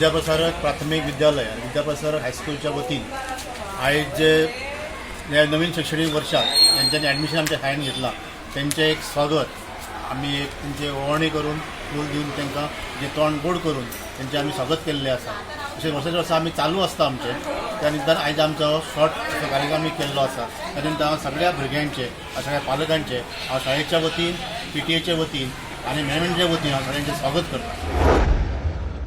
विद्याप्रसारक प्राथमीक विद्यालय आनी विद्याप्रसारक हायस्कुलच्या वतीन आयज जे ह्या नवीन शिक्षणीक वर्षात ज्यांच्यानी ॲडमिशन आमच्या शाळेन घेतलां, तेंचें एक स्वागत आमी एक तेंचे ओवाळणी करून, फूल दिवन, तांकां जे तोंड गोड करून तेंचें आमी स्वागत केल्लें आसा. तशें वर्साचे वर्सा आमी चालू आसता आमचें. त्या निमतान आयज आमचो शॉर्ट असो कार्यक्रम आमी केल्लो आसा. त्या निमतान हांव सगळ्या भुरग्यांचे, सगळ्या पालकांचे हांव शाळेच्या वतीन, पीटीएच्या वतीन आनी मॅनेजमेंटच्या वतीन हांव सगळ्यांचें स्वागत करता.